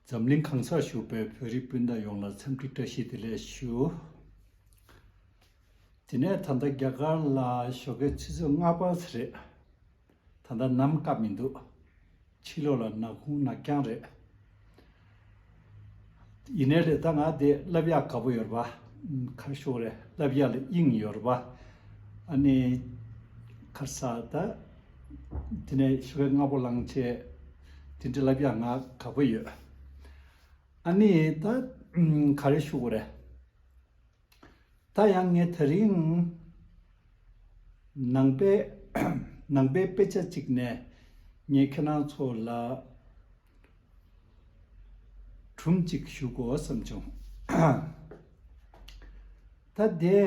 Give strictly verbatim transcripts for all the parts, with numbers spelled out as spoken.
འཛམ་གླིང་གང་སར་བཞུགས་པའི་བོད་རིགས་སྤུན་ཟླ་ཡོངས་ལ་འཚམས་འདྲི་བཀྲ་ཤིས་བདེ་ལེགས་ཞུ། དེ་ནས་ད་ལྟ་རྒྱ་གར་ལ་ཞོགས་ཀའི་ཆུ་ཚོད་ལྔ་པ་ཙམ་རེད། ད་ལྟ་ནམ་སྐབས་མི་འདུག་ཕྱི་ལོགས་ལ་ནག་ཁུང་ནག་རྐྱང་རེད། ཡིན་ནའི་རེད། ད་ང་དེ་བསླབ་ཡག་དགའ་པོ་ཡོད་རེད་པ། ཁ་ཤོག་རེད། བསླབ་ཡག་ལ་དབྱིངས་ཡོད་རེད་པ། ཨ་ནི་ཁ་ས་ད་དེ་ནས་ཞོགས་ཀའི་སྔ་པོ་ལངས་བྱས་དེ་འདྲ་བསླབ་ཡག་ང་དགའ་པོ་ཡོད། ཨ་ནི་ད་ག་རེ་ཞུ་དགོས་རེད། ད་ཡང་ངས་དེ་རིང་ནང་པའི་ནང་པའི་དཔེ་ཆ་གཅིག་ནས་ངས་ཁྱེད་རང་ཚོ་ལ་སྒྲུང་གཅིག་ཞུ་དགོས་བསམ་བྱུང་། ད་དེ་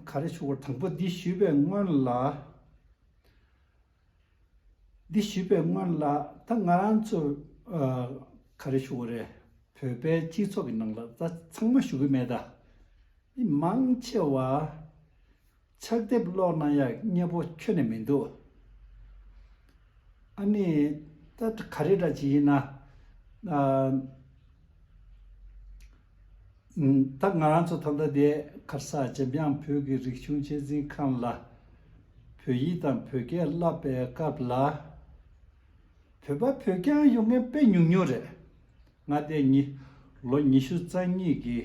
ག་རེ་ཞུ་དགོས། དང་པོ་འདི་ཞུས་པའི་སྔོན་ལ། འདི་ཞུས་པའི་སྔོན་ལ་ད་ང་རང་ཚོ་ཨ་ག་རེ་ཞུ་དགོས་རེད། བོད་པའི་སྤྱི་ཚོགས་ཀྱི་ནང་ལ་ད་ཚང་མ་ཞུ་གི་མེད་ད། མི་མང་ཆེ་བ་ཕྱག་དེབ་ཀློག་གནང་ཡག་མཉེས་པོ་ཁྱོན་ནས་མི་འདུག་ཨ་ནི་ད་ག་རེ་འདྲ་ཅིག་ཡིན་ན། ཨ་ད་ང་རང་ཚོ་ད་ལྟ་དེ་ག་རེ་ཟེར། འཇམ་དབྱངས་བོད་ཀྱི་རིག་གཞུང་གཅེས་འཛིན་ཁང་ལ་བོད་ཡིག་དང་བོད་སྐད་བསླབ་པའི་སྐབས་ལ་བོད་པ་བོད་རྐྱང་ཡོང་མཁན་དཔེ་ཉུང་ཉུང་རེད། ང་དེ་ཉི་ལོ་ཉི་ཤུ་རྩ་གཉིས་ཀྱི་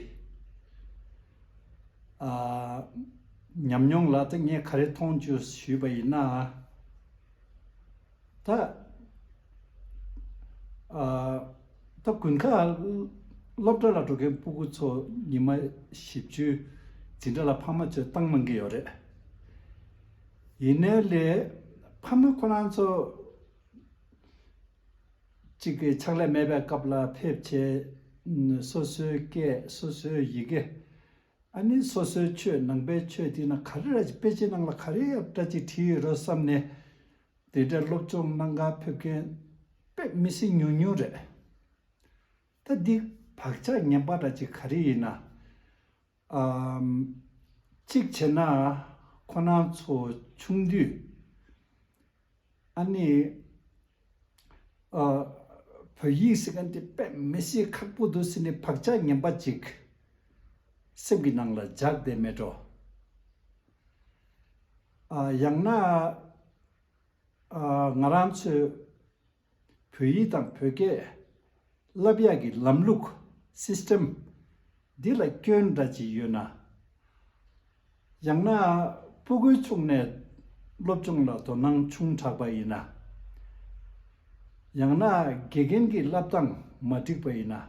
ཨ་ཉམས་མྱོང་ལ་ད་ངས་ག་རེ་མཐོང་བྱུང་ཞུས་པ་ཡིན་ན། ད་ཨ་ད་དགུན་ཁ་སློབ་གྲྭ་ལ་འགྲོ་མཁན་སྤུ་གུ་ཚོ་ཉི་མ་བཞི་བཅུ་འཛིན་གྲྭ་ལ་ཕ་མ་ཚོས་བཏང་གནང་གི་ཡོད་རེད། ཡིན་ནའི་ལས་ཕ་མ་ཁོ་རང་ཚོ་གཅིག་གི་ཕྱག་ལས་མེད་པའི་སྐབས་ལ་ཕེབས་བྱས་སོ་སོའི་སྐད་སོ་སོའི་ཡི་གེ། ཨ་ནི་སོ་སོའི་ཆོས་ནང་པའི་ཆོས་དེ་ན་ག་རེ་ར་ཅིག་དཔེ་ཆའི་ནང་ལ་ག་རེ་ཡ་འདྲ་ཅིག་བྲིས་ཡོད་རོ་བསམ་ནས་དེ་འདྲ་སློབ་སྦྱོང་གནང་ག་ཕེབས་མཁན་དཔེ་མི་སྲིད་ཉུང་ཉུང་རེད། ད་འདི་བག་ཆགས་ངན་པ་འདྲ་ཅིག་ག་རེ་ཡིན་ན། ཨམ། གཅིག་བྱས་ན་ཁོ་རང་ཚོ་ཆུང་དུས་ཨ་ནི་ཨ། བོད་ཡིག་ཟེར་མཁན་དེ་དཔེ་མི་སྲིད་ཁག་པོ་འདུག་ཟེར་ནས་བག་ཆགས་ངན་པ་ཅིག་སེམས་ཀྱི་ནང་ལ་འཇགས་བསྡད་མེད་འགྲོ། ཨ། ཡང་ན་ཨ། ང་རང་ཚོས་བོད་ཡིག་དང་བོད་སྐད་བསླབ་ཡག་གི་ལམ་ལུགས་སིས་ཊེམ་འདི་ལ་སྐྱོན་འདྲ་ཅིག་ཡོད་ན། ཡང་ན་སྤུ་གུའི་ཕྱོགས་ནས་སློབ་སྦྱོང་ལ་དོ་སྣང་ཆུང་དྲགས་པ་ཡིན་ན། ཡང་ན་དགེ་རྒན་གྱི་བསླབ་སྟངས་མ་འགྲིག་པ་ཡིན་ན།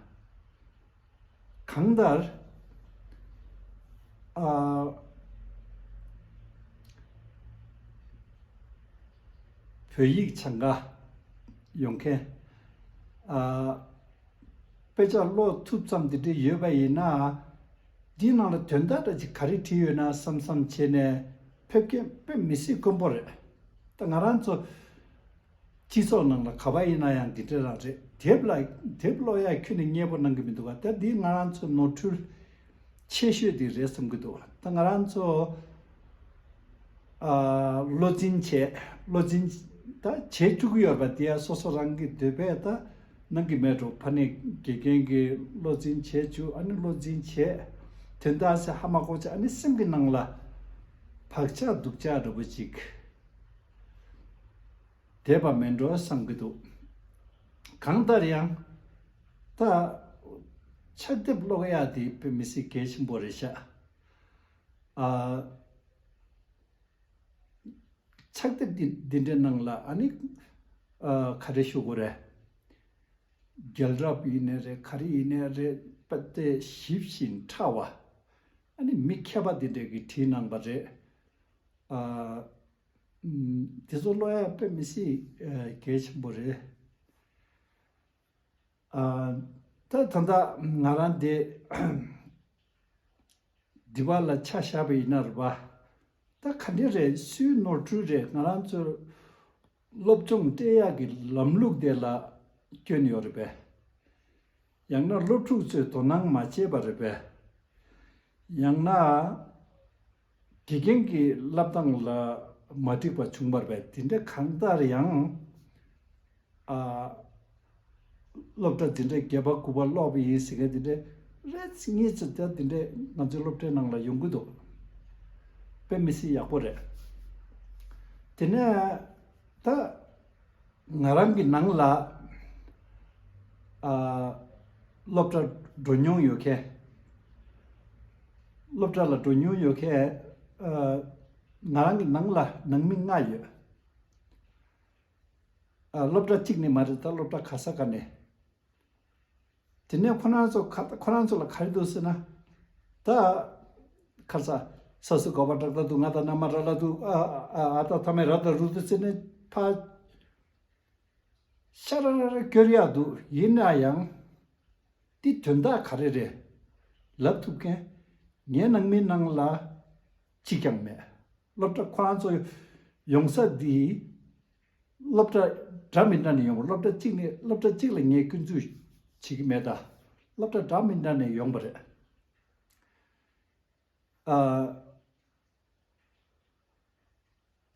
གང་ལྟར། ཨ། བོད་ཡིག་སྦྱང་ག་ཡོང་མཁན། ཨ། དཔེ་ཆ་ཀློག་ཐུབ་ཙམ་དེ་འདྲ་ཡོད་པ་ཡིན་ན། འདིའི་ནང་ལ་དོན་དག་འདྲ་ཅིག་ག་རེ་བྲིས་ཡོད་ན་བསམ་བསམ་བྱས་ནས་ཕེབས་མཁན་དཔེ་མི་སྲིད་དཀོན་པོ་རེད། ད་ང་རང་ཚོ་སྤྱི་ཚོགས་ནང་ལ་ག་པར་ཡིན་ན་ཡང་འདི་འདྲ་རང་རེད། དེབ་ལ་དེབ་ཀློག་ཡག་ཁྱོན་ནས་མཉེས་པོ་གནང་གི་མི་འདུག་ག་ད་འདི་ང་རང་ཚོ་ནོར་འཁྲུལ་ཆེ་ཤོས་དེ་རེད་བསམ་གྱི་འདུག་ད་ང་རང་ཚོ་ཨ། བློ་འཛིན་བྱས། བློ་འཛིན་ད་བྱེད་བཅུག་གི་ཡོད་པ་དེ་ཡང་སོ་སོ་རང་གི་འདོད་པས་ད་གནང་གི་མེད་འགྲོ། ཕ་ནས་དགེ་རྒན་གྱིས་བློ་འཛིན་བྱེད་བཅུག་ཨ་ནི་བློ་འཛིན་བྱས། དོན་དག་ཟེར་ཧ་མ་གོ་བྱས་ཨ་ནི་སེམས་ཀྱི་ནང་ལ་བག་ཆགས་སྡུག་ཅག་འདྲ་པོ་ཅིག་བསྡད་པ་མེད་འགྲོ་བསམ་གྱི་འདུག་གང་ལྟར་ཡང་ད་ཕྱག་དེབ་ཀློག་ཡག་དེ་དཔེ་མི་སྲིད་གལ་ཆེན་པོ་རེད་ཤག་ཨ། ཕྱག་དེབ་འདི་འདི་འདྲའི་ནང་ལ་ཨ་ནི་ཨ། ག་རེ་ཞུ་དགོས་རེད། རྒྱལ་རབས་ཡིན་ནའི་རེད། ག་རེ་ཡིན་ནའི་རེད། དཔེ་དེ་ཞིབ་ཅིང་ཕྲ་བ། ཨ་ནི་མི་མཁས་པ་འདི་འདྲས་ཀྱིས་བྲིས་གནང་པ་རེད། ཨ། ཨུམ། དེ་ཚོ་ཀློག་ཡག་དཔེ་མི་སྲིད་ཨ། གལ་ཆེན་པོ་རེད། ཨ། ད་ད་ལྟ་ང་རང་དེ་འདི་པ་ལ་ཆ་བཞག་པ་ཡིན་ན་རེད་པ། ད་ག་འདྲ་རེད། སུའི་ནོར་འཁྲུལ་རེད། ང་རང་ཚོ་སློབ་སྦྱོང་སྤྲད་ཡག་གི་ལམ་ལུགས་དེ་ལ་སྐྱོན་ཡོད་རེད་པས། ཡང་ན་སློབ་ཕྲུག་ཚོས་དོ་སྣང་མ་བྱས་པ་རེད་པས། ཡང་ན་དགེ་རྒན་གྱི་བསླབ་སྟངས་ལ་མ་འགྲིག་པ་བྱུང་བ་རེད་པས། དེ་འདྲ་གང་ལྟར་ཡང་ཨ། སློབ་གྲྭ་འདི་འདྲའི་བརྒྱད་པ་དགུ་པ་ཀློག་པ་ཡིན་ཟེར་མཁན་འདི་འདྲའི་རེ་གཉིས་ཙམ་ད་འདི་འདྲའི་ང་ཚོའི་སློབ་གྲྭའི་ནང་ལ་ཡོང་གི་འདུག་དཔེ་མི་སྲིད་ཡག་པོ་རེད། དེ་ནས་ད་ང་རང་གི་ནང་ལ་ཨ་སློབ་གྲྭ་འགྲོ་མྱོང་ཡོད་མཁན། སློབ་གྲྭ་ལ་འགྲོ་མྱོང་ཡོད་མཁན་ཨ་ང་རང་གི་ནང་ལ་ནང་མི་ལྔ་ཡོད། ཨ་སློབ་གྲྭ་གཅིག་ནས་མ་རེད། ད་སློབ་གྲྭ་ག་ས་ག་ནས། དེ་ནས་ཁོ་རང་ཚོ་ག་ཁོ་རང་ཚོ་ལ་ག་རེ་འདུག་ཟེར་ན། ད་ཁ་ས་ས་སུ་གོ་བ་ཏྲག་ཏྲ་འདུག་ང་ད་ན་མ་ར་ལ་འདུག་ཨ་ཨ་ཨ་ད་ཐ་མའི་ར་ད་རུ་འདུག་ཟེར་ནས་ཕ་ཤ་ར་ར་ར་སྐྱོར་ཡག་འདུག་ཡིན་ན་ཡང་། འདི་དོན་དག་ག་རེ་རེད། ལབ་ཐུབ་མཁན་ངའི་ནང་མིའི་ནང་ལ་གཅིག་ཀྱང་མེད། སློབ་གྲྭ་ཁོ་རང་ཚོ་ཡོང་ས་འདི་སློབ་གྲྭ་འདྲ་མི་འདྲ་ནས་ཡོང་བ། སློབ་གྲྭ་གཅིག་ནས་སློབ་གྲྭ་གཅིག་ལ་ངས་སྐྱོན་འཛུགས་བྱེད་ཀྱི་མེད། ད་སློབ་གྲྭ་འདྲ་མི་འདྲ་ནས་ཡོང་བ་རེད། ཨ།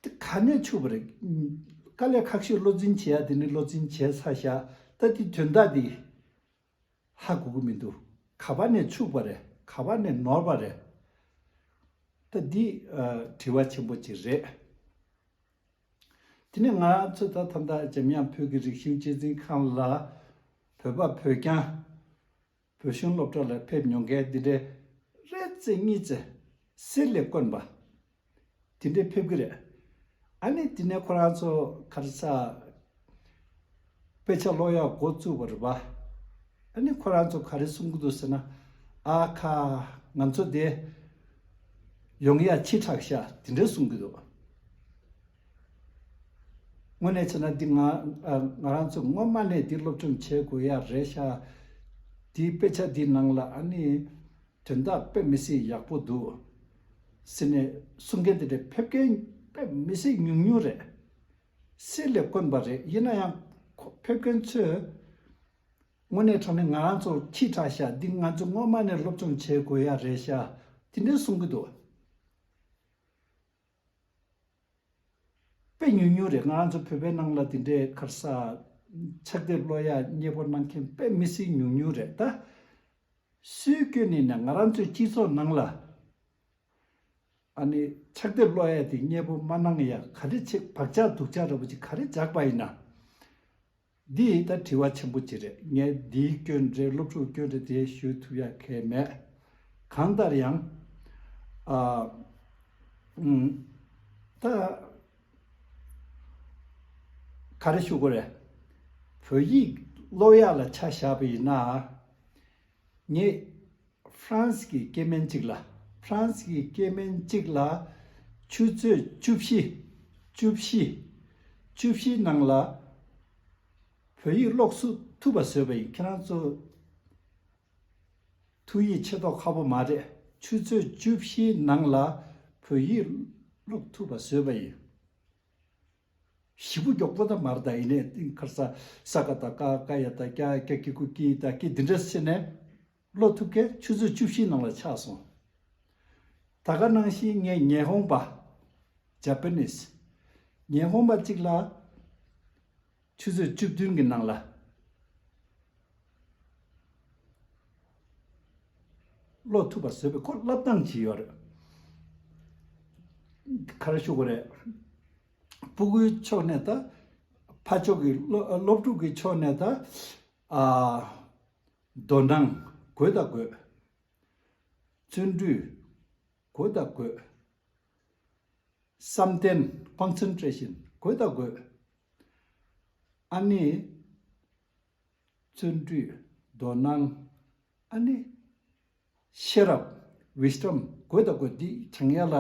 དེ་ག་ནས་ཕྱུག་པ་རེད། དཀའ་ལས་ཁག་ཤོས་བློ་འཛིན་བྱེད་ཡ་དེ་ནི་བློ་འཛིན་བྱས་ཚར་ཤག་ད་དེ་དོན་དག་འདི་ཧ་གོ་གི་མི་འདུག་ག་པ་ནས་ཕྱུག་པ་རེད། ག་པ་ནས་ནོར་བ་རེད། ད་འདི་ཨ་དྲི་བ་ཆེན་པོ་ཅིག་རེད། དེ་ནས་ང་ཚོ་ད་ད་ལྟ་འཇམ་དབྱངས་བོད་ཀྱི་རིག་གཞུང་གཅེས་འཛིན་ཁང་ལ་བོད་པ་བོད་རྐྱང་བོད་གཞུང་སློབ་གྲྭ་ལ་ཕེབས་མྱོང་མཁན་འདི་འདྲའི་རེ་ཙེ་གཉིས་ཙེ་གསེར་ལས་དཀོན་པ་དེ་འདྲའི་ཕེབས་ཀྱི་རེད། ཨ་ནི་དེ་ནས་ཁོ་རང་ཚོ་ག་རེ་ཟ་དཔེ་ཆ་ཀློག་ཡག་འགོ་བཙུགས་པ་རེད་པ། ཨ་ནི་ཁོ་རང་ཚོ་ག་རེ་གསུང་གི་འདུག་ཟེར་ན། ཨ་ཁ། ང་ཚོ་དེ་ཡོང་ཡ་ཕྱི་དྲགས་ཤག་དེ་འདྲ་གསུང་གི་འདུག་དངོས་གནས་བྱས་ན་འདི་ང་ཨ་ང་རང་ཚོ་སྔོན་མ་ནས་འདི་སློབ་སྦྱོང་བྱེད་དགོས་ཡ་རེད་ཤག་འདི་དཔེ་ཆ་འདི་ནང་ལ་ཨ་ནི་དོན་དག་དཔེ་མི་སྲིད་ཡག་པོ་འདུག་ཟེར་ནས་གསུང་མཁན་དེ་འདྲ་ཕེབས་མཁན་དཔེ་མི་སྲིད་ཉུང་ཉུང་རེད། གསེར་ལས་དཀོན་པ་རེད། ཡིན་ན་ཡང་ཁོ་ཕེབས་མཁན་ཚོས་དངོས་གནས་དྲང་གནས་ང་རང་ཚོ་ཕྱི་དྲགས་ཤག་འདི་ང་ཚོ་སྔོན་མ་ནས་སློབ་སྦྱོང་བྱེད་དགོས་ཡ་རེད་ཤག་དེ་འདྲ་གསུང་གི་འདུག་དཔེ་ཉུང་ཉུང་རེད། ང་རང་ཚོ་བོད་པའི་ནང་ལ་དེ་འདྲའི་ག་རེ་ཟ་ཕྱག་དེབ་ཀློག་ཡ་མཉེས་པོ་གནང་མཁན་དཔེ་མི་སྲིད་ཉུང་ཉུང་རེད་ད། སུའི་སྐྱོན་ཡིན་ན་ང་རང་ཚོའི་སྤྱི་ཚོགས་ནང་ལ་ཨ་ནི་ཕྱག་དེབ་ཀློག་ཡ་དེ་མཉེས་པོ་མ་གནང་ཡ་ག་རེ་བྱེད་བག་ཆགས་སྡུག་ཅག་འདྲ་པོ་ཅིག་ག་རེ་འཇགས་པ་ཡིན་ན། འདི་ད་དྲི་བ་ཆེན་པོ་ཅིག་རེད། ངས་འདིའི་སྐྱོན་རེད། སློབ་ཕྲུག་སྐྱོན་རེད། དེ་ཞུ་ཐུབ་ཡ་གལ་མེད། གང་ལྟར་ཡང་ཨ་ཨུམ་ད་ག་རེ་ཞུ་དགོས་རེད། བོད་ཡིག་ཀློག་ཡག་ལ་ཆ་བཞག་པ་ཡིན་ན། ངས་ཧྥ་རན་སི་གི་སྐྱེ་དམན་གཅིག་ལ། ཧྥ་རན་སི་གི་སྐྱེ་དམན་གཅིག་ལ་ཆུ་ཚོད་བཅུ་བཞི། བཅུ་བཞི། བཅུ་བཞིའི་ནང་ལ་བོད་ཡིག་ཀློག་ཐུབ་པ་བཟོས་པ་ཡིན། ཁྱེད་རང་ཚོ་ཐོ་ཡིག་ཆེ་མཐོ་ཁག་པོ་མ་རེད། ཆུ་ཚོད་བཅུ་བཞིའི་ནང་ལ་བོད་ཡིག་ཀློག་ཐུབ་པ་བཟོས་པ་ཡིན། ཞེ་པོ་མགྱོགས་པོ་ད་མ་རེད། ད་ཡིན་ནའི་ཁར་ས་ས་ཀ་ད་ཀ་ཀ་ཡ་ད་ཀྱ་ཀྱ་ཀི་ཀུ་ཀི་ད་ཀི་འདི་འདྲ་ཟེར་ནས་ཀློག་ཐུབ་མཁན་ཆུ་ཚོད་བཅུ་བཞིའི་ནང་ལ་ཆགས་སོང་། ད་ག་ནང་བཞིན་ངས་ཉི་ཧོང་པ། Japanese། ཉི་ཧོང་པ་གཅིག་ལ་ཆུ་ཚོད་བཅུ་བདུན་གྱི་ནང་ལ་ཀློག་ཐུབ་པ་བཟོས་པའི་ཁོ་བསླབ་སྟངས་ཅིག་ཡོད་རེད། ག་རེ་ཞུ་དགོས་རེད། སྤུ་གུའི་ཕྱོགས་ནས་ད། ཕ་ཕྱོགས་ཀྱི་སློབ་སློབ་ཕྲུག་གི་ཕྱོགས་ནས་ད། ཨ། དོ་སྣང་དགོས་དང་དགོས། བརྩོན་འགྲུས་དགོས་དང་དགོས། བསམ་གཏན་concentration་དགོས་དང་དགོས། ཨ་ནི། བརྩོན་འགྲུས། དོ་སྣང་། ཨ་ནི། ཤེས་རབ། wisdom་དགོས་དང་དགོས། འདི་སྦྱང་ཡ་ལ་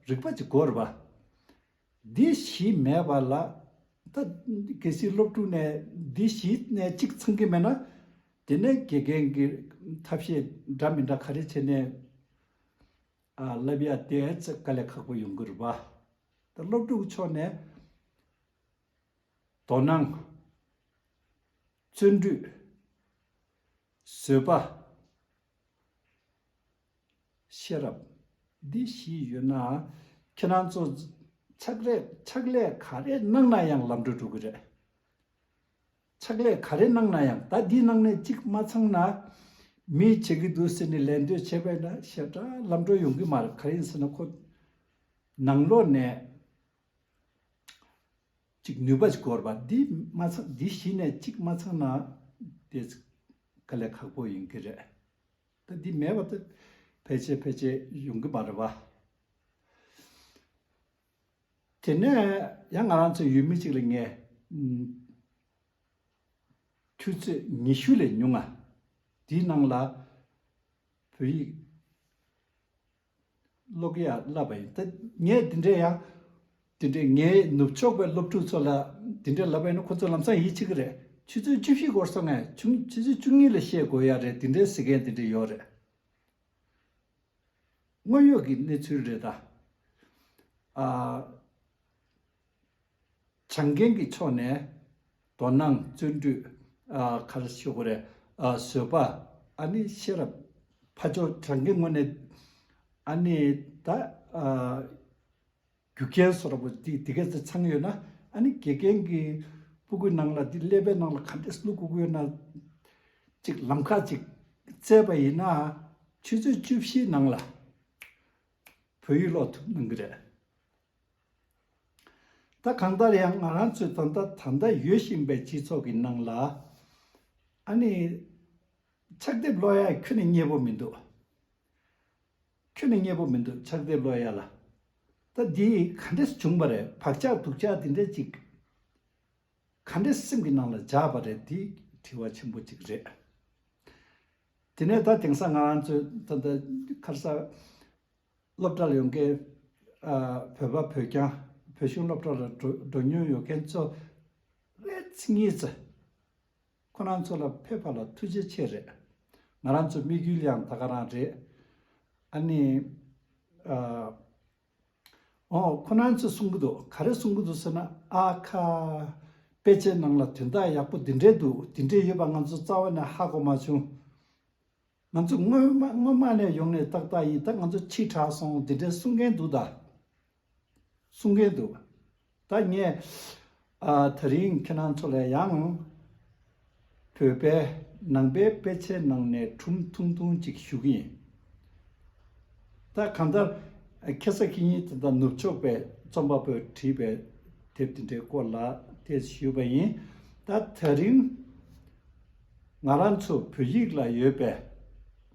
རིག་པ་ཅིག་དགོས་རེད་པ། འདི་བཞི་མེད་པ་ལ། ད་གལ་སྲིད་སློབ་ཕྲུག་ནས་འདི་བཞི་ནས་གཅིག་ཚང་གི་མེད་ན། དེ་ནས་དགེ་རྒན་གྱི་ཐབས་ཤེས་འདྲ་མི་འདྲ་ག་རེ་བྱས་ནས་ཨ་བསླབ་ཡ་དེ་ཚོ་དཀའ་ལས་ཁག་པོ་ཡོང་གི་རེད་པ། ད་སློབ་ཕྲུག་ཕྱོགས་ནས་དོ་སྣང་། བརྩོན་འགྲུས། བཟོད་པ། ཤེས་རབ། འདི་བཞི་ཡོད་ན། ཁྱེད་རང་ཚོ་ཕྱག་ལས་ཕྱག་ལས་ག་རེ་གནང་ན་ཡང་ལམ་འགྲོ་འགྲོ་གི་རེད། ཕྱག་ལས་ག་རེ་གནང་ན་ཡང་ད་འདིའི་ནང་ནས་གཅིག་མ་ཚང་ན། མིས་བྱེད་ཀྱི་འདུག་ཟེར་ནས་ལད་ཟློས་བྱས་པ་ཡིན་ན་ཞེ་དྲག་ལམ་འགྲོ་ཡོང་གི་མ་རེད། ག་རེ་ཡིན་ཟེར་ན་ཁོ་ནང་ལོགས་ནས་གཅིག་ནུས་པ་ཞིག་དགོས་རེད་པ། འདི་མ་ཚང་འདི་གཞི་ནས་གཅིག་མ་ཚང་ན་དེ་དཀའ་ལས་ཁག་པོ་ཡིན་གྱི་རེད། ད་འདི་མེད་པ་ད་ཕལ་ཆེར་ཕལ་ཆེར་ཡོང་གི་མ་རེད་པ། དེ་ནས་ཡང་ང་རང་ཚོ་ཡུལ་མི་གཅིག་ལ་ངས་ཨམ་ཆུ་ཚོད་ཉི་ཤུ་ལས་ཉུང་ང་འདིའི་ནང་ལ་བོད་ཡིག་ཀློག་ཡག་བསླབས་པ་ཡིན། ད་ངས་འདི་འདྲའི་ཡང་འདི་འདྲའི་ངའི་ནུབ་ཕྱོགས་པའི་སློབ་ཕྲུག་ཚོ་ལ་འདི་འདྲའི་ལབ་པ་ཡིན་ན་ཁོ་ཚོ་ལམ་སང་ཡིད་ཆེས་ཀྱི་རེད། ཆུ་ཚོད་བཅུ་བཞི་འགོར་སོང་ངས་ཆུ་ཆུ་ཚོད་བཅུ་གཉིས་ལ་བཤད་དགོས་ཡ་རེད། འདི་འདྲའི་ཟེར་མཁན་འདི་འདྲ་ཡོད་རེད། དངོས་ཡོད་ཀྱི་གནས་ཚུལ་རེད་ད། ཨ། བྱ་འགན་གྱི་ཕྱོགས་ནས་དོ་སྣང་བརྩོན་འགྲུས། ཨ། ག་རེ་ཞུ་དགོས་རེད། ཨ། བཟོད་པ། ཨ་ནི་ཤེས་རབ། ཕར་ཕྱོགས་བྱ་འགན་ངོས་ནས་ཨ་ནི་ད། ཨ། རྒྱུ་རྐྱེན་བཟོ་འདྲ་པོ་འདི་འདི་གས་ཚོ་ཚང་ཡོད་ན། ཨ་ནི་དགེ་རྒན་གྱི་སྤུ་གུའི་ནང་ལ་འདི་ཀླད་པའི་ནང་ལ་ག་འདྲས་བླུག་དགོས་ཀྱི་ཡོད་ན། ཅིག་ལམ་ཁ་ཅིག་བཙལ་བ་ཡིན་ན་ཆུ་ཚོད་བཅུ་བཞིའི་ནང་ལ་བོད་ཡིག་ཀློག་ཐུབ་གནང་གི་རེད། ད་གང་ལྟར་ཡང་ང་རང་ཚོའི་ད་ལྟ་ད་ལྟ་ཡོད་བཞིན་པའི་སྤྱི་ཚོགས་ཀྱི་ནང་ལ་ཨ་ནི་ཕྱག་དེབ་ཀློག་ཡ་ཁྱོན་ནས་མཉེས་པོ་མི་འདུག་ཁྱོན་ནས་མཉེས་པོ་མི་འདུག་ཕྱག་དེབ་ཀློག་ཡ་ལ། ད་འདི་ག་འདྲས་བྱུང་བ་རེད། བག་ཆགས་སྡུག་ཆགས་འདི་འདྲས་ཅིག་ག་འདྲས་སེམས་ཀྱི་ནང་ལ་འཇགས་པ་རེད། འདི་དྲི་བ་ཆེན་པོ་ཅིག་རེད། དེ་ནས་ད་དེང་སང་ང་རང་ཚོའི་ད་ལྟ་ཁ་སང་སློབ་གྲྭ་ལ་ཡོང་མཁན། ཨ། བོད་པ་བོད་རྐྱང་བོད་གཞུང་སློབ་གྲྭ་ལ་འགྲོ་འགྲོ་མྱོང་ཡོད་མཁན་ཚོ་རེ་གཉིས་ཙམ། ཁོ་རང་ཚོ་ལ་ཕེབས་པ་ལ་ཐུགས་རྗེ་ཆེ་རེད། ང་རང་ཚོ་དམིགས་ཡུལ་ཡང་ད་ག་རང་རེད། ཨ་ནི། ཨ། ཨོ་ཁོ་རང་ཚོས་གསུང་གི་འདུག་ག་རེ་གསུང་གི་འདུག་ཟེར་ན། ཨ་ཁ། དཔེ་ཆའི་ནང་ལ་དོན་དག་ཡག་པོ་འདི་འདྲས་འདུག་འདི་འདྲས་ཡོད་པ་ང་ཚོ་རྩ་བ་ནས་ཧ་གོ་མ་བྱུང་། ང་ཚོ་སྔོན་མ་སྔོན་མ་ནས་ཡོང་ནས་ཏག་ཏག་ཡིན། ད་ང་ཚོ་ཕྱི་དྲགས་སོང་འདི་འདྲས་གསུང་མཁན་འདུག་ད། གསུང་མཁན་འདུག་ད་ངས། ཨ། དེ་རིང་ཁྱེད་རང་ཚོ་ལ་ཡང་བོད་པའི་ནང་པའི་དཔེ་ཆའི་ནང་ནས་སྒྲུང་ཐུང་ཐུང་ཅིག་ཞུ་གི་ཡིན། ད་གང་ལྟར་ཁ་སང་ཁེ་ཉིན་དེ་འདྲ་ནུབ་ཕྱོགས་པའི་རྩོམ་པ་པོས་བྲིས་པའི་དེབ་དེ་འདྲའི་སྐོར་ལ་ཏོག་ཙམ་ཞུས་པ་ཡིན། ད་དེ་རིང་ང་རང་ཚོ་བོད་ཡིག་ལ་ཡོད་པའི་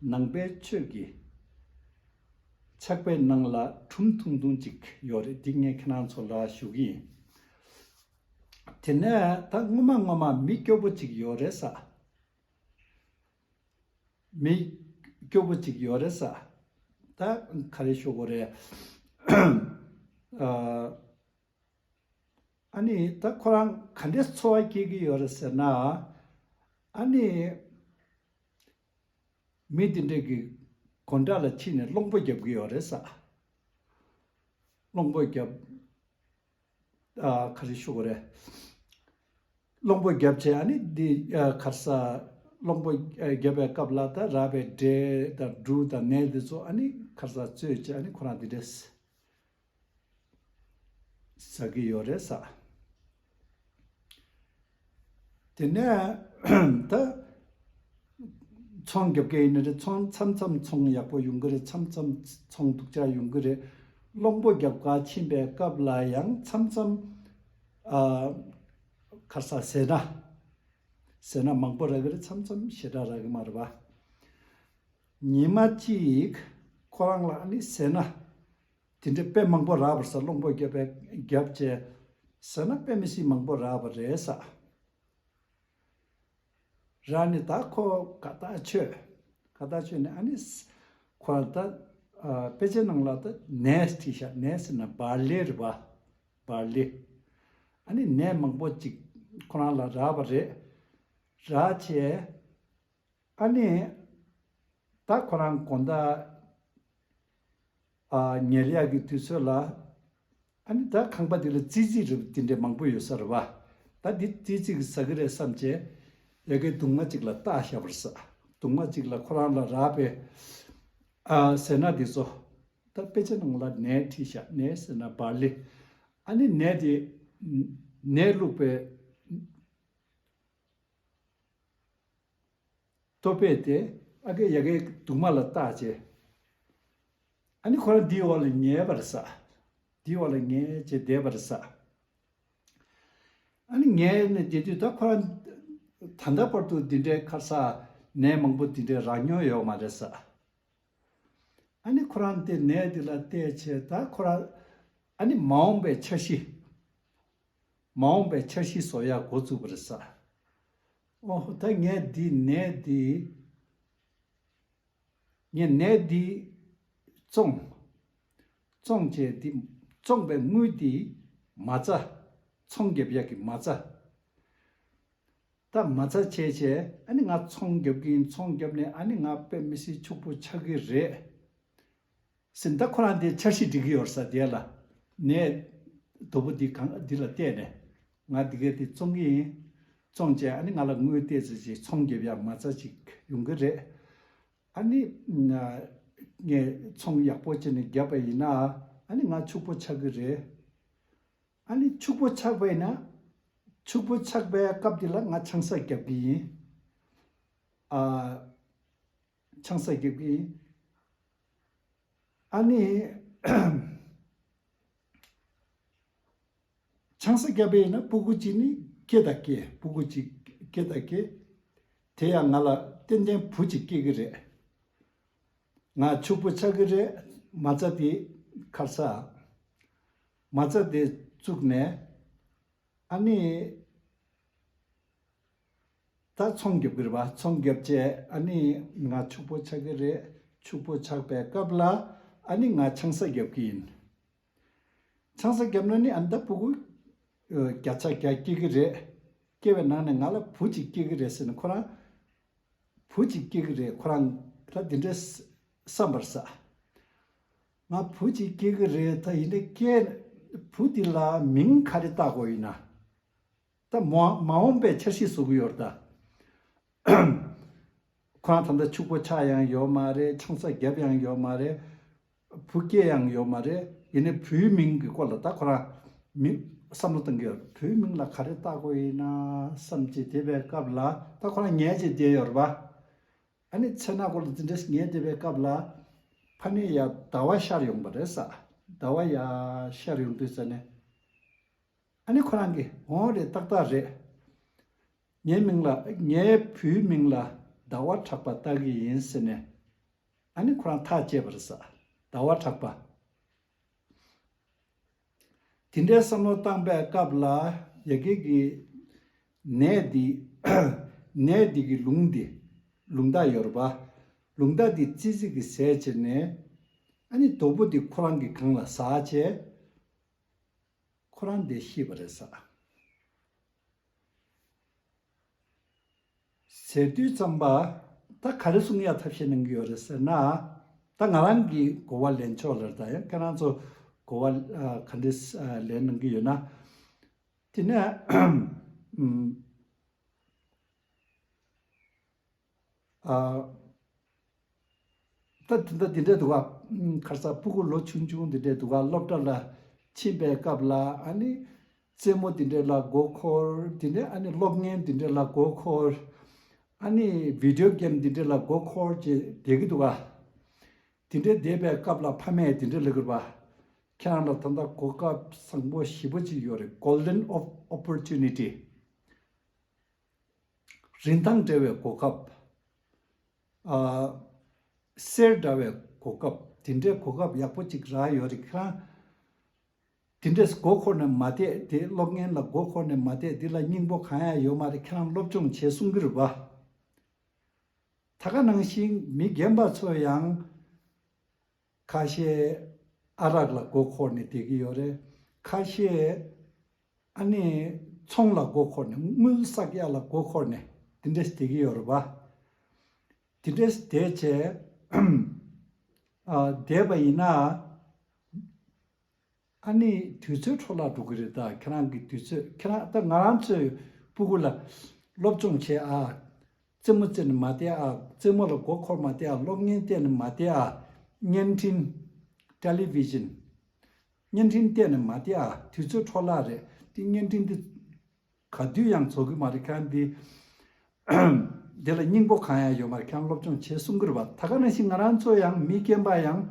ནང་པའི་ཆོས་ཀྱི་ཕྱག་དཔེ་ནང་ལ་སྒྲུང་ཐུང་ཐུང་ཅིག་ཡོད་རེད། འདི་ངས་ཁྱེད་རང་ཚོ་ལ་ཞུ་གི་ཡིན། དེ་ནས་ད་སྔོན་མ་སྔོན་མ་མི་སྐྱོ་པོ་ཅིག་ཡོད་རེད་ས། མི་སྐྱོ་པོ་ཅིག་ཡོད་རེད་ས། ད་ག་རེ་ཞུ་དགོས་རེད། ཨ། ཨ་ནི་ད་ཁོ་རང་ག་འདྲས་ཚོར་བ་སྐྱེ་གི་ཡོད་རེད་ཟེར་ན། ཨ་ནི་མི་དེ་འདྲས་ཀྱི་སྒོ་འགྲམ་ལ་ཕྱིན་ནས་གླང་པོ་རྒྱབ་ཀྱི་ཡོད་རེད་ས། གླང་པོ་རྒྱབ། ཨ། ག་རེ་ཞུ་དགོས་རེད། གླང་པོ་རྒྱབ་བྱས། ཨ་ནི་འདི། ཨ། ག་རེ་ཟ། གླང་པོ་རྒྱབ་པའི་སྐབས་ལ་ད་རག་པའི་འབྲས་དང་འབྲུ་དང་ནས་འདི་ཚོ་ཨ་ནི་ག་རེ་ཟ་བཙོས་བྱས། ཨ་ནི་ཁོ་རང་འདི་འདྲས་ཟ་གི་ཡོད་རེད་ས། དེ་ནས་ད་ཚོང་རྒྱབ་མཁན་ཡིན་ན་རེད། ཚོང་མཚམས་མཚམས་ཚོང་ཡག་པོ་ཡོང་གི་རེད། མཚམས་མཚམས་ཚོང་སྡུག་ཅག་ཡོང་གི་རེད། གླང་པོ་རྒྱབ་ག་ཕྱིན་པའི་སྐབས་ལ་ཡང་མཚམས་མཚམས། ཨ། ག་རེ་ཟ། ཟས་སྣ། ཟས་སྣ་མང་པོ་རག་གི་རེད། མཚམས་མཚམས་ཞེ་དྲག་རག་གི་མ་རེད་པ། ཉི་མ་གཅིག་ཁོ་རང་ལ་ཨ་ནི་ཟས་སྣ་དེ་འདྲ་དཔེ་མང་པོ་རག་པ་རེད་ས། གླང་པོ་རྒྱབ་པའི་རྒྱབ་བྱས་ཟས་སྣ་དཔེ་མི་སྲིད་མང་པོ་རག་པ་རེད་ས། རག་ནས་ད་ཁོ་དགའ་ཐག་ཆོད། དགའ་ཐག་ཆོད་ནས་ཨ་ནི་ཁོ་རང་ད། ཨ། དཔེ་ཆའི་ནང་ལ་ད་ནས་བྲིས་ཤག་ནས་ཟེར་ན་བར་ལི་རེད་པ། བར་ལི། ཨ་ནི་ནས་མང་པོ་ཅིག་ཁོ་རང་ལ་རག་པ་རེད། རག་བྱས། ཨ་ནི་ད་ཁོ་རང་དགོང་དག་ཨ། ཉལ་ཡག་གི་དུས་ཚོད་ལ། ཨ་ནི་ད་ཁང་པ་འདི་ལ་ཙི་ཙི་རེད། འདི་འདྲ་མང་པོ་ཡོད་ས་རེད་པ། ད་འདི་ཙི་ཙི་གིས་ཟ་གི་རེད་བསམ་བྱས་ཡ་གི་གདུང་མ་གཅིག་ལ་བཏགས་བཞག་པ་རེད་ས། གདུང་མ་གཅིག་ལ་ཁོ་རང་ལ་རག་པའི། ཨ། ཟས་སྣ་འདི་ཚོ། ད་དཔེ་ཆ་ནང་ལ་ནས་བྲིས་ཤག་ནས་ཟེར་ན་བར་ལི། ཨ་ནི་ནས་དེ། ནས་བླུགས་པའི་ ལྟོ་ཕད་དེ་ཨ་ཀའི་ཡ་གའི་གདུང་མ་ལ་བཏགས་བྱས། ཨ་ནི་ཁོ་རང་འདིའི་འོག་ལ་ཉལ་བར་ཟ། འདིའི་འོག་ལ་ཉལ་བྱས་བསྡད་པར་ཟ། ཨ་ནི་ཉལ་ནས་བསྡད་དུས་ད་ཁོ་རང་ད་ལྟ་བར་དུ་འདི་འདྲའི་ཁར་ས་ནད་མང་པོ་འདི་འདྲའི་རག་མྱོང་ཡོད་མ་རེད་ས། ཨ་ནི་ཁོ་རང་དེ་ནད་འདི་ལ་བལྟས་བྱས་ད་ཁོ་རང་ཨ་ནི་མ་འོངས་པའི་འཆར་གཞི། མ་འོངས་པའི་འཆར་གཞི་བཟོ་ཡག་འགོ་བཙུགས་པ་རེད་ས། ཨོ་ད་ངས་འདི་ནད་འདི། ངས་ནད་འདི་བཙོང་། བཙོང་བྱས་འདི་བཙོང་པའི་དངུལ་འདི་མ་རྩ། ཚོང་རྒྱབ་ཡག་གི་མ་རྩ། ད་མ་རྩ་བྱས་བྱས་ཨ་ནི་ང་ཚོང་རྒྱབ་ཀྱི་ཡིན། ཚོང་རྒྱབ་ནས་ཨ་ནི་ང་དཔེ་མི་སྲིད་ཕྱུག་པོ་ཆགས་ཀྱི་རེད་ཟེར། ད་ཁོ་རང་དེ་འཆར་གཞི་སྒྲིག་གི་ཡོད་ས་དེ་ལ་ནས་དོ་པོ་འདི་གང་འདི་ལ་བལྟས་ནས་ང་འདི་གས་དེ་བཙོང་གི་ཡིན། བཙོང་བྱས་ཨ་ནི་ང་ལ་དངུལ་ཏོག་ཙམ་ཅིག་ཚོང་རྒྱབ་ཡག་མ་རྩ་ཅིག་ཡོང་གི་རེད། ཨ་ནི་ང་ངས་ཚོང་ཡག་པོ་བྱས་ནས་བརྒྱབ་པ་ཡིན་ན་ཨ་ནི་ང་ཕྱུག་པོ་ཆགས་ཀྱི་རེད། ཨ་ནི་ཕྱུག་པོ་ཆགས་པ་ཡིན་ན། ཕྱུག་པོ་ཆགས་པའི་སྐབས་དེ་ལ་ང་ཆང་ས་བརྒྱབ་ཀྱི་ཡིན། ཨ། ཆང་ས་བརྒྱབ་ཀྱི་ཡིན། ཨ་ནི། ཆང་ས་བརྒྱབ་པ་ཡིན་ན་སྤུ་གུ་གཅིག་ནི་སྐྱེ་དང་སྐྱེ། སྤུ་གུ་གཅིག་སྐྱེ་དང་སྐྱེ། དེ་ཡང་ང་ལ་ཏན་ཏན་བུ་གཅིག་སྐྱེ་གི་རེད། ང་ཕྱུག་པོ་ཆགས་ཀྱི་རེད། མ་རྩ་དེ་ཁར་ས། མ་རྩ་དེ་བཙུགས་ནས་ཨ་ནི་ད་ཚོང་རྒྱབ་ཀྱི་རེད་པ། ཚོང་རྒྱབ་བྱས་ཨ་ནི་ང་ཕྱུག་པོ་ཆགས་ཀྱི་རེད། ཕྱུག་པོ་ཆགས་པའི་སྐབས་ལ་ཨ་ནི་ང་ཆང་ས་རྒྱབ་ཀྱི་ཡིན། ཆང་ས་བརྒྱབ་ན་ནི་ཨ་ནི་ད་སྤུ་གུ་བརྒྱ་ཆ་བརྒྱ་སྐྱེ་གི་རེད། སྐྱེ་བའི་ནང་ནས་ང་ལ་བུ་གཅིག་སྐྱེ་གི་རེད་ཟེར་ནས་ཁོ་རང་བུ་གཅིག་སྐྱེ་གི་རེད། ཁོ་རང་ད་འདི་འདྲས་བསམ་པར་ས། ང་བུ་གཅིག་སྐྱེ་གི་རེད། ད་ཡིན་ནའི་སྐྱེ་བུ་འདི་ལ་མིང་ག་རེ་བཏགས་དགོས་ཡིན་ན། ད་མ་མ་འོངས་པའི་འཆར་གཞི་བཟོ་གི་ཡོད་རེད་ད། ཁོ་རང་ད་ལྟ་ཕྱུག་པོ་ཆགས་ཡང་ཡོད་མ་རེད། ཆང་ས་བརྒྱབ་ཡང་ཡོད་མ་རེད། བུ་སྐྱེ་ཡང་ཡོད་མ་རེད། ཡིན་ནའི་བུའི་མིང་གི་སྐོར་ལ་ད་ཁོ་རང་མི་བསམ་བློ་གཏོང་གི་ཡོད་རེད། བུའི་མིང་ལ་ག་རེ་བཏགས་དགོས་ཡིན་ན་བསམ་གྱི་བསྡད་པའི་སྐབས་ལ་ད་ཁོ་རང་ཉལ་བྱས་བསྡད་ཡོད་རེད་པ། ཨ་ནི་མཚན་ནག་སྐོར་ལ་འདི་འདྲས་ཉལ་བསྡད་པའི་སྐབས་ལ་ཕ་ནས་ཡར་ཟླ་བ་ཤར་ཡོང་པ་རེད་ས། ཟླ་བ་ཡར་ཤར་ཡོང་དུས་ཙ་ནས། ཨ་ནི་ཁོ་རང་གིས་འོང་རེད། ཏག་ཏག་རེད། ངའི་མིང་ལ་ངའི་བུའི་མིང་ལ་ཟླ་བ་གྲགས་པ་བཏགས་ཀྱི་ཡིན་ཟེར་ནས། ཨ་ནི་ཁོ་རང་ཐག་བཅད་པ་རེད་ས། ཟླ་བ་གྲགས་པ། དེ་འདྲའི་བསམ་བློ་བཏང་པའི་སྐབས་ལ་ཡ་གི་གི་ནད་འདི་ནད་འདི་གི་ལུང་འདི་ལུང་རྟགས་ཡོད་རེད་པ། ལུང་རྟགས་འདི་ཙི་ཙི་གི་ཟས་བྱས་ནས་ཨ་ནི་དོ་པོ་འདི་ཁོ་རང་གི་སྒང་ལ་ཟག་བྱས། ཁོ་རང་དེ་ཤི་བ་རེད་ས། ཟེར་དུས་ཙམ་པ་ད་ག་རེ་གསུང་ཡ་ཐབས་ཤེས་གནང་གི་ཡོད་རེད་ཟེར་ན། ད་ང་རང་གི་གོ་བ་ལེན་ཕྱོགས་ལ་ད་ཡང་ཁྱེད་རང་ཚོ་གོ་བ་ཨ་ག་འདྲས་ཨ་ལེན་གནང་གི་ཡོད་ན། དེ་ནས་ཨམ། ཨ། ད་དེ་འདྲ་དེ་འདྲ་འདུག་ག་ཁ་སང་སྤུ་གུ་ལོ་ཆུང་ཆུང་དེ་འདྲ་འདུག་ག་སློབ་གྲྭ་ལ་ཕྱིན་པའི་སྐབས་ལ་ཨ་ནི་རྩེད་མོ་དེ་འདྲ་ལ་མགོ་འཁོར། དེ་ནས་ཨ་ནི་གློག་བརྙན་དེ་འདྲ་ལ་མགོ་འཁོར། ཨ་ནི་བི་ཌིའོ་གེམ་དེ་འདྲ་ལ་མགོ་འཁོར་བྱས་བསྡད་ཀྱི་འདུག་ག་དེ་འདྲ་བསྡད་པའི་སྐབས་ལ་ཕ་མས་དེ་འདྲ་ལབ་ཀྱི་རེད་པ། ཁྱེད་རང་ལ་ད་ལྟ་གོ་སྐབས་བཟང་པོ་ཞེ་པོ་ཅིག་ཡོད་རེད། Golden Op- Opportunity། རིན་ཐང་བྲལ་བའི་གོ་སྐབས། ཨ། གསེར་འདྲ་བའི་གོ་སྐབས། དེ་འདྲའི་གོ་སྐབས་ཡག་པོ་ཅིག་རག་ཡོད་རེད། ཁྱེད་རང་དེ་འདྲས་མགོ་འཁོར་ནས་མ་བསྡད་དེ། གློག་བརྙན་ལ་མགོ་འཁོར་ནས་མ་བསྡད། འདི་ལ་སྙིང་པོ་གང་ཡང་ཡོད་མ་རེད། ཁྱེད་རང་སློབ་སྦྱོང་བྱེད་གསུང་གི་རེད་པ། ད་ག་ནང་བཞིན་མི་རྒན་པ་ཚོ་ཡང་ཁ་ཤས་ཨ་རག་ལ་མགོ་འཁོར་ནས་བསྡད་ཀྱི་ཡོད་རེད། ཁ་ཤས་ཨ་ནི་ཚོང་ལ་མགོ་འཁོར་ནས། དངུལ་བསགས་ཡ་ལ་མགོ་འཁོར་ནས་དེ་འདྲས་བསྡད་ཀྱི་ཡོད་རེད་པ། དེ་འདྲས་བསྡད་བྱས་ཨ་བསྡད་པ་ཡིན་ན། ཨ་ནི་དུས་ཚོད་འཕྲོ་བརླག་འགྲོ་གི་རེད། ད་ཁྱེད་རང་གི་དུས་ཚོད། ཁྱེད་རང་ད་ང་རང་ཚོའི་སྤུ་གུ་ལ་སློབ་སྦྱོང་བྱེད་ཨ། རྩེད་མོ་རྩེ་ནས་མ་བསྡད་ཨ། རྩེད་མོ་ལ་མགོ་འཁོར་མ་བསྡད་ཨ། གློག་བརྙན་བལྟས་ནས་མ་བསྡད་ཨ། བརྙན་འཕྲིན། Television། བརྙན་འཕྲིན་བལྟས་ནས་མ་བསྡད་ཨ། དུས་ཚོད་འཕྲོ་བརླག་རེད། དེ་བརྙན་འཕྲིན་དེ་ག་དུས་ཡང་རྫོགས་ཀྱི་མ་རེད། ཁྱེད་རང་དེ་ དེ་ལ་སྙིང་པོ་གང་ཡང་ཡོད་མ་རེད། ཁྱེད་རང་སློབ་སྦྱོང་བྱེད་གསུང་གི་རེད་པ། ད་ག་ནང་བཞིན་ང་རང་ཚོ་ཡང་མི་རྒན་པ་ཡང་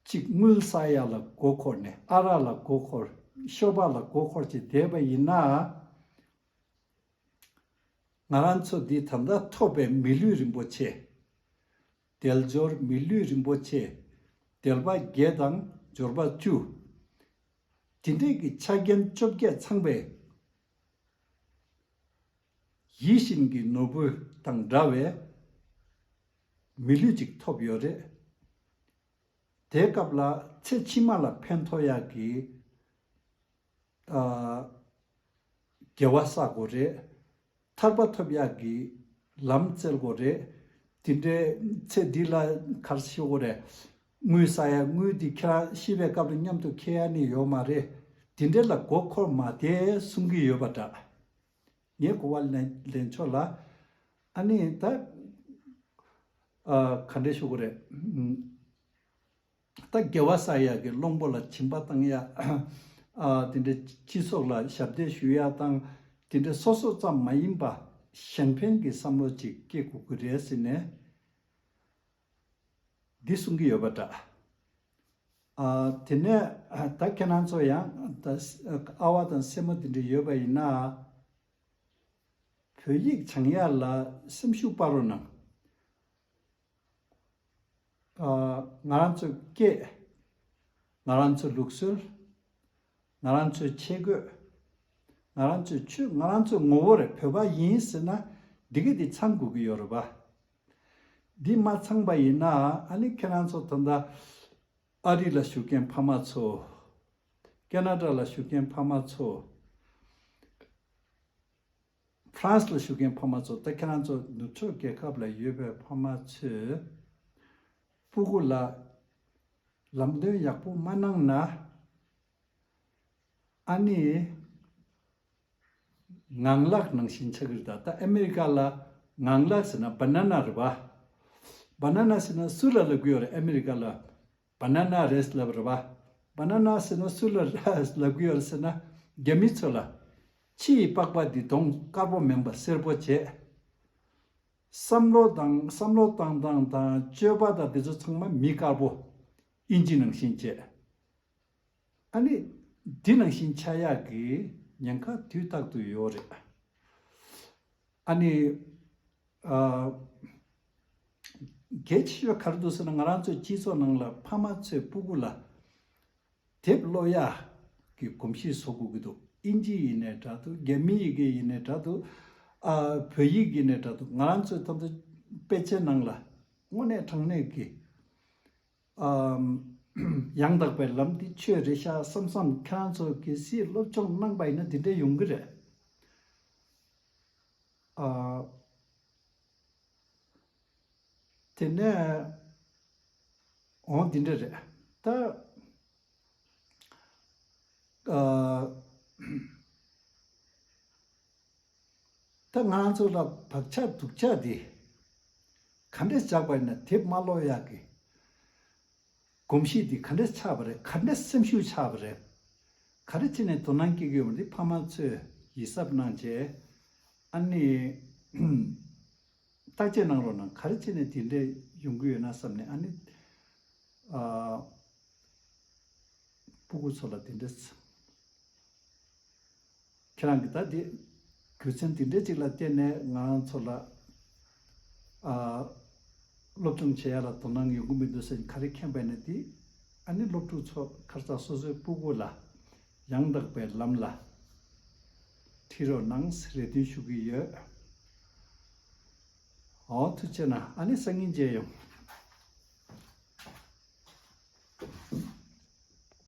གཅིག་དངུལ་ཟ་ཡ་ལ་མགོ་འཁོར་ནས། ཨ་རག་ལ་མགོ་འཁོར། ཤོ་སྦག་ལ་མགོ་འཁོར་བྱས་བསྡད་པ་ཡིན་ན། ང་རང་ཚོ་འདི་ད་ལྟ་ཐོབ་པའི་མི་ལུས་རིན་པོ་ཆེ། དལ་འབྱོར་མི་ལུས་རིན་པོ་ཆེ། དལ་པ་བརྒྱད་དང་འབྱོར་པ་བཅུ། དེ་འདྲས་ཀྱི་ཆ་རྐྱེན་བཅོ་བརྒྱད་ཚང་བའི་ཡིད་བཞིན་གྱི་ནོར་བུ་དང་འདྲ་བའི་མི་ལུས་ཅིག་ཐོབ་ཡོད་རེད། དེའི་སྐབས་ལ་ཚེ་ཕྱི་མ་ལ་ཕན་ཐོགས་ཡག་གི། ཨ། དགེ་བ་བསགས་དགོས་རེད། ཐར་པ་ཐོབ་ཡག་གི་ལམ་བཙལ་དགོས་རེད། དེ་འདྲའི་ཚེ་འདི་ལ་ག་རེ་ཞུ་དགོས་རེད། དངུལ་ཟ་ཡ། དངུལ་འདི་ཁྱེད་རང་ཤི་བའི་སྐབས་ལ་མཉམ་དུ་འཁྱེར་ཡ་ནི་ཡོད་མ་རེད། དེ་འདྲའི་ལ་མགོ་འཁོར་མ་བསྡད་གསུང་གི་ཡོད་པ་འདྲ། ངས་གོ་བ་ལེན་ལེན་ཆོག་ལ། ཨ་ནི་ད། ཨ། ག་འདྲ་ཞུ་དགོས་རེད། ཨ། ད་དགེ་བ་བསགས་ཡག་གི་གླང་པོ་ལ་སྦྱིན་པ་བཏང་ཡག། ཨ། དེ་འདྲའི་སྤྱི་ཚོགས་ལ་ཞབས་འདེགས་ཞུ་ཡག་དང་། དེ་འདྲའི་སོ་སོ་ཙམ་མ་ཡིན་པ་གཞན་ཕན་གྱི་བསམ་བློ་ཅིག་སྐྱེ་དགོས་ཀྱི་རེད་ཟེར་ནས། འདི་གསུང་གི་ཡོད་པ་འདྲ། ཨ། དེ་ནས་ད་ཁྱེད་རང་ཚོ་ཡང་ད་ཨ་བ་དང་སྲས་མོ་དེ་འདྲ་ཡོད་པ་ཡིན་ན། བོད་ཡིག་སྦྱང་ཡག་ལ་སེམས་ཤུགས་སྤར་རོགས་གནང་། ཨ། ང་རང་ཚོའི་སྐད། ང་རང་ཚོའི་ལུགས་སྲོལ། ང་རང་ཚོའི་ཆས་གོས། ང་རང་ཚོའི་ཆོས། ང་རང་ཚོའི་ངོ་བོ་རེད། བོད་པ་ཡིན་ཟེར་ན་འདི་ག་འདི་ཚང་དགོས་ཀྱི་ཡོད་རེད་པ། འདི་མ་ཚང་པ་ཡིན་ན། ཨ་ནི་ཁྱེད་རང་ཚོ་ད་ལྟ་ཨ་རི་ལ་བཞུགས་མཁན་ཕ་མ་ཚོ། ཁེ་ན་ཌ་ལ་བཞུགས་མཁན་ཕ་མ་ཚོ། ཧྥ་རན་སི་ལ་བཞུགས་མཁན་ཕ་མ་ཚོ། ད་ཁྱེད་རང་ཚོ་ནུབ་ཕྱོགས་རྒྱལ་ཁབ་ལ་ཡོད་པའི་ཕ་མ་ཚོས་སྤུ་གུ་ལ་ལམ་སྟོན་ཡག་པོ་མ་གནང་ན། ཨ་ནི་ངང་ལག་ནང་བཞིན་ཆགས་ཀྱི་རེད། ད་ད་ཨ་མེ་རི་ཀ་ལ་ངང་ལག་ཟེར་ན་བ་ན་ན་རེད་པ། བ་ན་ན་ཟེར་ན་སུ་ལ་ལབ་ཀྱི་ཡོད་རེད། ཨ་མེ་རི་ཀ་ལ་བ་ན་ན་རེད་ལབ་རེད་པ། བ་ན་ན་ཟེར་ན་སུ་ལ་ལབ་ཀྱི་ཡོད་རེད་ཟེར་ན། རྒྱ་མི་ཚོ་ལ། ཕྱི་ཡི་པགས་པ་འདི་གདོང་དཀར་པོ་མིན་པ་སེར་པོ་བྱས། བསམ་བློ་དང་། བསམ་བློ་བཏང་སྟངས་དང་སྤྱོད་པ་དང་འདི་ཚོ་ཚང་མ་མི་དཀར་པོ་དབྱིན་ཇི་ནང་བཞིན་བྱས། ཨ་ནི་འདི་ནང་བཞིན་ཆགས་ཡག་གི་ཉེན་ཁ་དུས་རྟག་ཏུ་ཡོད་རེད། ཨ་ནི། ཨ། གལ་ཆེ་ཤོས་ག་རེ་འདུག་ཟེར་ན། ང་རང་ཚོའི་སྤྱི་ཚོགས་ནང་ལ་ཕ་མ་ཚོས་སྤུ་གུ་ལ་དེབ་ཀློག་ཡག་གི་གོམས་གཤིས་བཟོ་དགོས་ཀྱི་འདུག་དབྱིན་ཇི་ཡིན་ནའི་འདྲ་འདུག་རྒྱ་མི་ཡི་གེ་ཡིན་ནའི་འདྲ་འདུག་ཨ། བོད་ཡིག་ཡིན་ནའི་འདྲ་འདུག་ང་རང་ཚོའི་ད་ལྟ་དཔེ་ཆའི་ནང་ལ་དངོས་གནས་དྲང་གནས་ཀྱི། ཨམ། ཡང་དག་པའི་ལམ་འདི་ཆོས་རེད་ཤག་བསམ་བསམ། ཁྱེད་རང་ཚོ་གལ་སྲིད་སློབ་སྦྱོང་གནང་པ་ཡིན་ན་འདི་འདྲ་ཡོང་གི་རེད། ཨ། དེ་ནས། འོ་འདི་འདྲ་རེད་ད། ཨ། ད་ང་རང་ཚོ་ལ་བག་ཆགས་སྡུག་ཆགས་འདི་ག་འདྲས་བཞག་པ་ཡིན་ན། དེབ་མ་ཀློག་ཡག་གི་གོམས་གཤིས་འདི་ག་འདྲས་ཆགས་པ་རེད། ག་འདྲས་སེམས་ཤུགས་ཆགས་པ་རེད། ག་རེ་བྱས་ནས་དོ་སྣང་སྐྱེ་གི་ཡོད་པ་འདི་ཕ་མ་ཚོས་ཡིད་གཟབ་གནང་བྱས། ཨ་ནི། བརྟག་དཔྱད་གནང་རོགས་གནང་། ག་རེ་བྱས་ནས་དེ་འདྲས་ཡོང་གི་ཡོད་ན་བསམ་ནས། ཨ་ནི། ཨ། སྤུ་གུ་ཚོ་ལ་དེ་འདྲས། ཁྱེད་རང་གིས་ད་དེ་རྒྱུ་མཚན་དེ་འདྲས་ཅིག་ལ་བརྟེན་ནས་ང་རང་ཚོ་ལ། ཨ། སློབ་སྦྱོང་བྱེད་ཡ་ལ་དོ་སྣང་ཡོང་གི་མི་འདུག་ཟེར་ག་རེ་མཁྱེན་པ་ཡིན་ན། དེ་ཨ་ནི་སློབ་ཕྲུག་ཚོ་ཁ་སང་སོ་སོའི་སྤུ་གུ་ལ་ཡང་དག་པའི་ལམ་ལ་ཁྲིད་རོགས་གནང་ཟེར་རེ་འདུན་ཞུ་གི་ཡོད། འོ། ཐུགས་རྗེ་གནང་། ཨ་ནི་སང་ཉིན་མཇལ་ཡོང་།